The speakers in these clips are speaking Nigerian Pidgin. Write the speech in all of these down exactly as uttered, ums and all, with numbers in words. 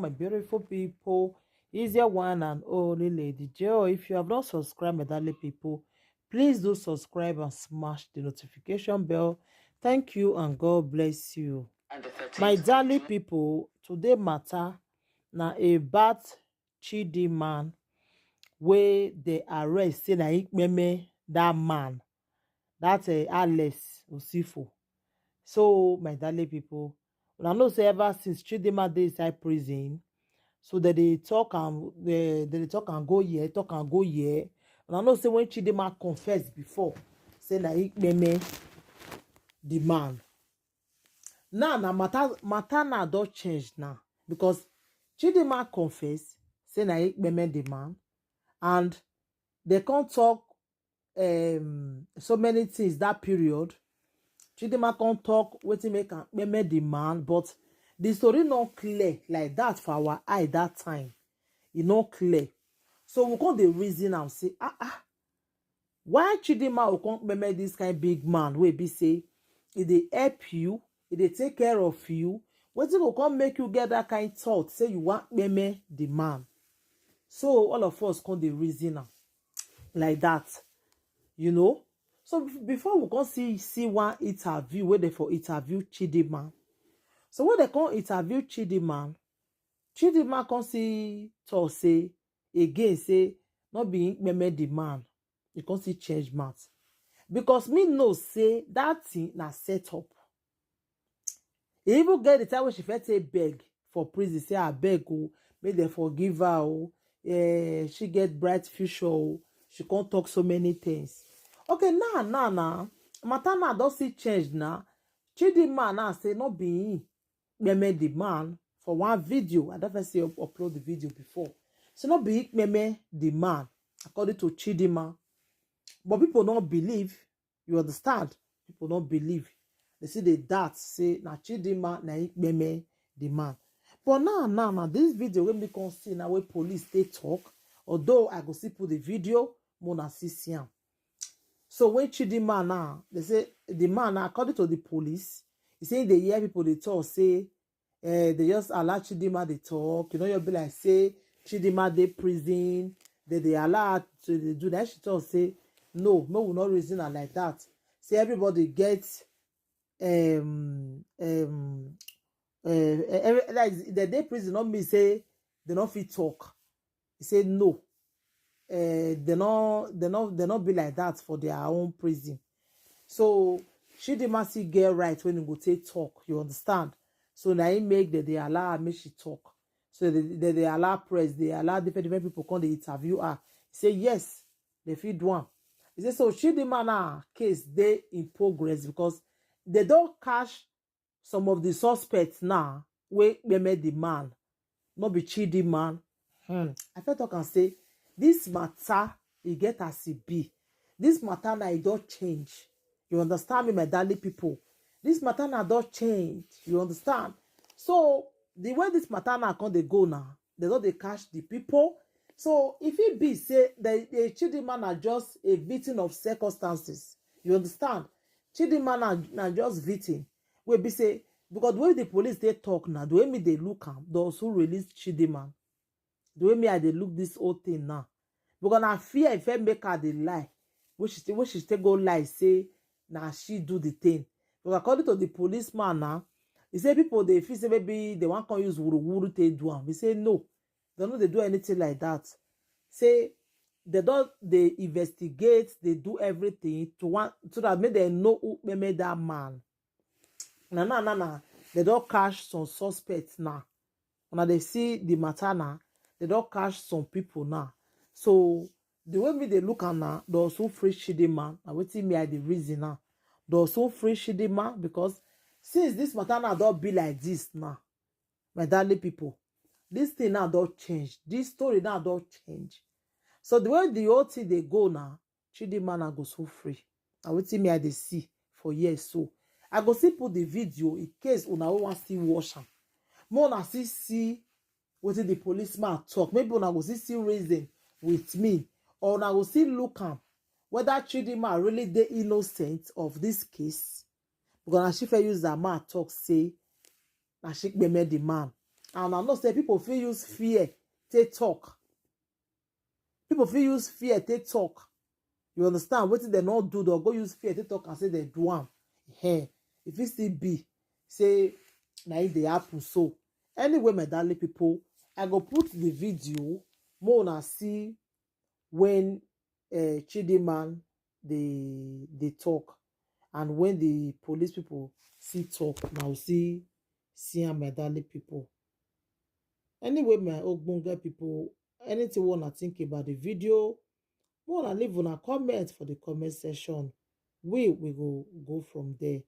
My beautiful people, is your one and only Lady Joe. If you have not subscribed, my darling people, please do subscribe and smash the notification bell. Thank you and God bless you. My darling people, today matter na about Chidinma wey dey arrest say na him kpeme that man, that uh, Alex Osifo. So my darling people, una know say ever since Chidinma dey inside prison, so dem dey talk and dem dey talk and go here, talk and go here. Una know say when Chidinma confess before, say na him kpeme the man. Now na matter matter now don change now, because Chidinma confess say na him kpeme the man, and dem come talk um, so many things that period. Chidinma come talk wetin make am kpeme the man, but the story no clear like that for our eye that time. E no clear. So we come dey reason am say, ah ah, why Chidinma go come kpeme this kind big man wey be say e dey help you, e dey take care of you? Wetin go come make you get that kind thought say you wan kpeme the man? So all of us come dey reason am like that, you know. So bef- before we come see see one interview wey dem for interview Chidinma. So when dem come interview Chidinma, Chidinma come see talk say again say no be him kpeme the man. E come see change mouth, because me know say that thing na set up. E even get the time when she first say beg for prison, say abeg o, make dem forgive her o. Eh, she get bright future o. She can't talk so many things. Okay, now now now matter now don see change now. Chidinma now say no be him kpeme the man for one video. I don't first see up- upload the video before. So no be him kpeme the man, according to Chidinma. But people don't believe. You understand? People don't believe. They see the that say na Chidinma na him kpeme the man. But now now now this video wey me come see now wey police dey talk. Although I go still put the video, mona see see am. So when Chidinma now, they say the man now, according to the police, he say they hear people they talk say, eh, they just allow Chidinma they talk. You know, you'll be like say Chidinma dey prison, that they allow her to dey do that. She talk say no, no, we not reason her like that. Say everybody gets um um uh, every, like the day prison not me say they not fit talk. He say no. Uh, they not they not they not be like that for their own prison. So Chidinma still get right when he go take talk. You understand? So now he make that they allow her make she talk. So they, they, they allow press, they allow different different people come they interview her. He say yes, they fit do am. He say so Chidinma now case dey in progress because they don't catch some of the suspects now wey kpeme the man, no be Chidinma. Hmm. I fit talk and say this matter e get as e be. This matter now e don change. You understand me, my darling people? This matter now don change. You understand? So the way this matter now come dey go now, they don dey catch the people. So if it be say the, the Chidinma na just a victim of circumstances, you understand? Chidinma na, na just victim. Wey be say because the way the police dey talk now, the way me dey look am, those who release Chidinma, the way me I dey look this whole thing now, because na fear if I make her dey lie, which she which she take go lie say na she do the thing. Because according to the policeman now, he say people dey feel say maybe they wan come use wuru wuru take do am. He say no, they no dey do anything like that. Say they don dey investigate, they do everything to want so that make dem know who kpeme that man. Na na na na they don catch some suspects now. Una dey see the matter now. They don catch some people now. So the way me dey look am now, those who free Chidinma, na wetin me I dey reason now. Those who free Chidinma because since this matter now don be like this now, my darling people, this thing now don change. This story now don change. So the way the whole thing dey go now, Chidinma na go so free. Na wetin me I dey see for here so. I go still put the video in case una wey wan still watch am. Make una still see wetin the policeman talk. Maybe una go still see reason with me, or una go still look am whether Chidinma really dey innocent of this case. Because na she fit use that man talk say na she kpeme the man. And I know say people fit use fear take talk. People fit use fear take talk. You understand? Wetin dem no do, dem go use fear take talk and say dem do am. Hey, if it still be say na it dey happen so. Anyway, my darling people, I go put the video more una see when uh, Chidinma dey dey talk, and when the police people see talk, now see see am, my darling people. Anyway, my ogbonge people, anything wanna think about the video, wanna leave una comment for the comment section. We we go go from there.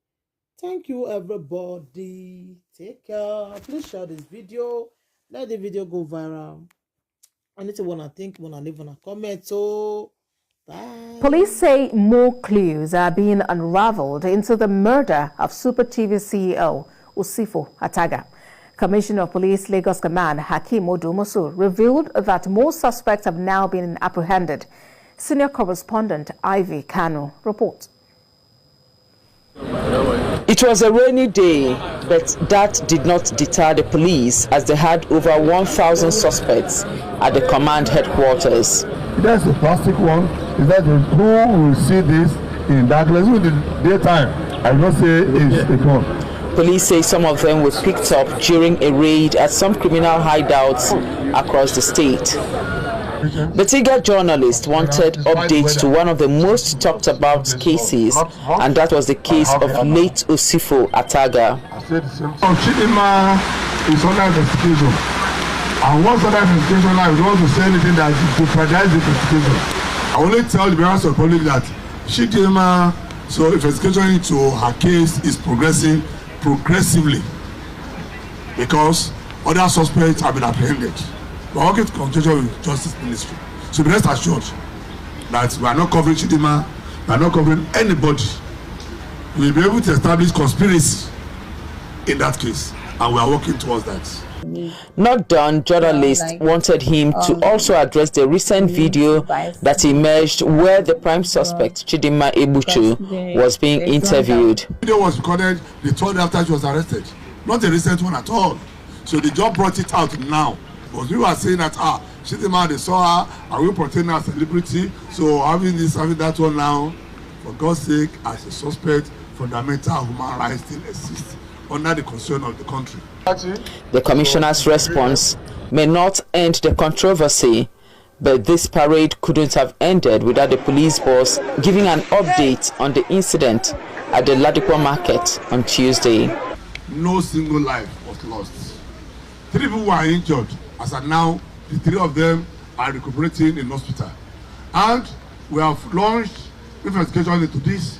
Thank you, everybody. Take care. Please share this video. Let the video go viral. Anything wanna think, wanna leave una comment. So bye. Police say more clues are being unraveled into the murder of Super T V C E O Usifo Ataga. Commissioner of Police Lagos Command Hakeem Odumosu revealed that more suspects have now been apprehended. Senior correspondent Ivy Kanu reports. It was a rainy day, but that did not deter the police as they had over one thousand suspects at the command headquarters. That's a plastic one. Is that the, who will see this in darkness? Even the daytime, I will not say it's a gun. Police say some of them were picked up during a raid at some criminal hideouts across the state. Betiga journalist wanted updates to one of the most talked about cases, and that was the case of late Usifo Ataga. I said the same thing. Chidinma is under investigation. And once under investigation now, if you want to say anything that jeopardize the investigation, I only tell the members of the public that Chidinma, so investigation into her case is progressing progressively, because other suspects have been apprehended. We are working in conjunction with Justice Ministry. So be rest assured that we are not covering Chidinma, we are not covering anybody. We will be able to establish conspiracy in that case, and we are working towards that. Not done, journalists wanted him to also address the recent video that emerged where the prime suspect, Chidinma Ebuchu, was being interviewed. The video was recorded the third after she was arrested, not a recent one at all. So they just brought it out now. But we were saying that, ah, Chidinma, they saw her, are we portraying her as a celebrity? So having this, having that one now, for God's sake, as a suspect, fundamental human rights still exist under the constitution of the country. The commissioner's response may not end the controversy, but this parade couldn't have ended without the police boss giving an update on the incident at the Ladipo market on Tuesday. No single life was lost. Three people were injured. As at now, the three of them are recuperating in hospital. And we have launched investigation into this.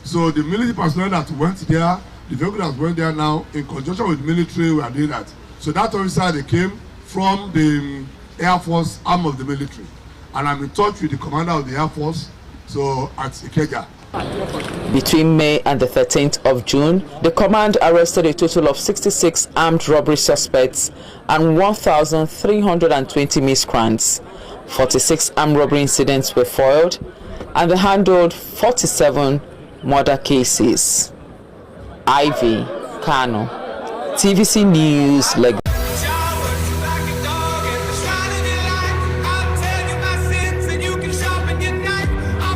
So the military personnel that went there, the vehicle that went there now, in conjunction with military, we are doing that. So that officer, they came from the Air Force arm of the military. And I'm in touch with the commander of the Air Force, so at Ikeja. Between May and the thirteenth of June, the command arrested a total of sixty-six armed robbery suspects and one thousand three hundred and twenty miscreants. Forty-six armed robbery incidents were foiled, and they handled forty-seven murder cases. Ivy Kanu, T V C News, Lagos.